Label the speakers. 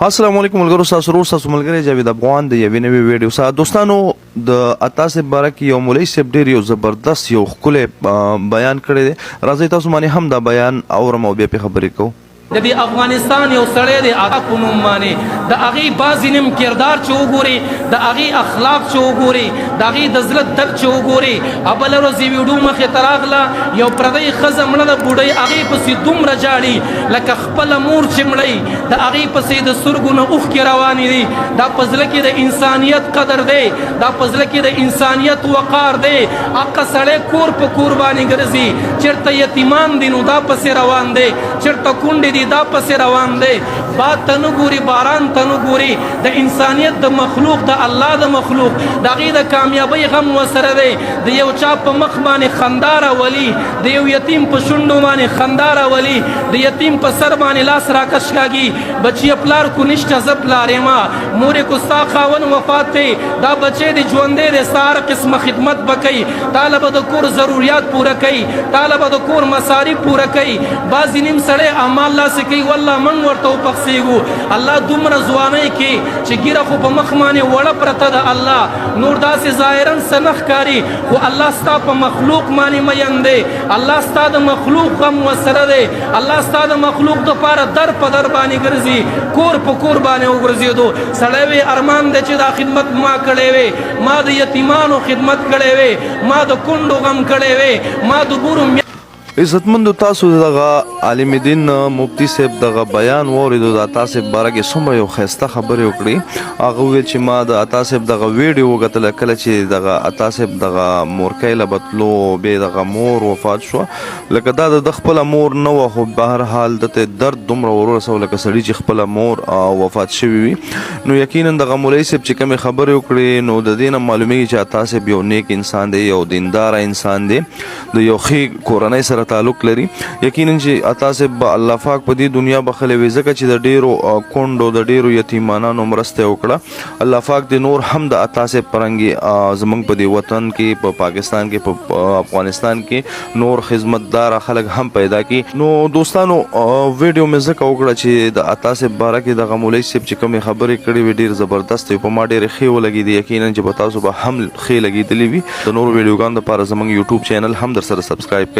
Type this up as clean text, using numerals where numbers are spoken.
Speaker 1: السلام علیکم ملګرو، تاسو ورور تاسو ملګری جاوید افغان د یوې نوې ویډیو سره. دوستانو، د عطا صاحب باره کې یو مولوي صاحب ډیر یو زبردست یو ښکلی بیان کړی دی. راځئ تاسو باندې هم دا بیان اورم او بیا پې خبرې کوو.
Speaker 2: د دې افغانستان یو سړی دی عطا په نوم باندې، د هغې بعضې نیم کردار چې وګوري، د هغې اخلاق چې وګوري، د هغې د زړه درد چې وګوري. بله ورځ یې ویډیو مخې ته راغله، یو پردۍ ښځه مړه ده، بوډۍ، هغې پسې دومره ژاړي لکه خپله مور چې مړی، د هغې پسې د سترګو نه اوښکې روانې دي. دا په زړه کې د انسانیت قدر دی، دا په زړه کې د انسانیت وقار دی. هغه سړی کور په کور باندې ګرځي، چېرته یتیمان دي نو دا پسې روان دی، چېرته کونډې دي دا پسې روان دی، باد ته نه ګوري، باران ته نه ګوري، د انسانیت د مخلوق، د الله د مخلوق، د هغې د کامیابۍ غم وسره دی. د یو چا په مخ باندې خندا راولي، د یو یتیم په شونډو باندې خندا راولي، د یتیم په سر باندې لاس راکش کاږي، بچیه پلار کو نشته، زه پلار یم، مورې کو ستا خاوند وفات دی، دا بچی دې ژوندی دی، ستا هر قسمه خدمت به کوي، تا له به د کور ضروریات پوره کوي، تا له به د کور مصارف پوره کوي. بعضې نیم سړی اعمال داسې کوي، والله موږ ورته وپخسېږو. الله دومره ځوانۍ کې چې ږیره خو په مخ باندې وړه پرته ده، الله نور داسې ظاهرا څه نه ښکاري، خو الله ستا په مخلوق باندې مین دی، الله ستا د مخلوق غم وسره دی، الله ستا د مخلوق دپاره در په در باندې ګرځي، کور په کور باندې وګرځېدو. سړی وی ارمان دی چې دا خدمت ما کړی وی، ما د یتیمانو خدمت کړی وی، ما د کونډو غم کړی وی، ما د بورو.
Speaker 1: عزتمندو، تاسو دغه عالم دین مفتی صاحب دغه بیان واورېدو، د عطا صاحب باره کې څومره یو ښایسته خبرې وکړې. هغه وویل چې ما د عطا صاحب دغه ویډیو وکتله، کله چې دغه عطا صاحب دغه مورکۍ له به تلو، بیا دغه مور وفات شوه، لکه دا د ده خپله مور نه وه، خو بهرحال ده ته درد دومره ور ورسوه لکه سړي چې خپله مور وفات شوې وي. نو یقینا دغه مولوي صاحب چې کومې خبرې وکړې، نو د دې نه معلومیږي چې عطا صاحب یو نیک انسان دی، یو دینداره انسان دی، د یو ښې کورنۍ سره تعلق لري. یقینا چې عطا صاحب به الله پاک په دې دنیا بخښلی وي، ځکه چې د ډیرو کونډو، د ډیرو یتیمانانو مرسته وکړه. الله پاک دې نور هم د عطا صاحب پرنګي زمونږ په دې وطن کې، په پاکستان کې، په افغانستان کې نور خدمتدار خلک هم پیدا کی. نو دوستانو، ویډیو مې ځکه وکړه چې د عطا صاحب باره کې دغه مولوي صاحب چې کومې خبرې کړې وې، ډېر زبردست وې، په ما ډېرې ښې ولګېدې. یقینا چې په تاسو به هم ښې لګېدلې وي. د نورو ویډیوګانو دپاره زمونږ یوټیوب چینل هم در سره سبسکرایب کړئ.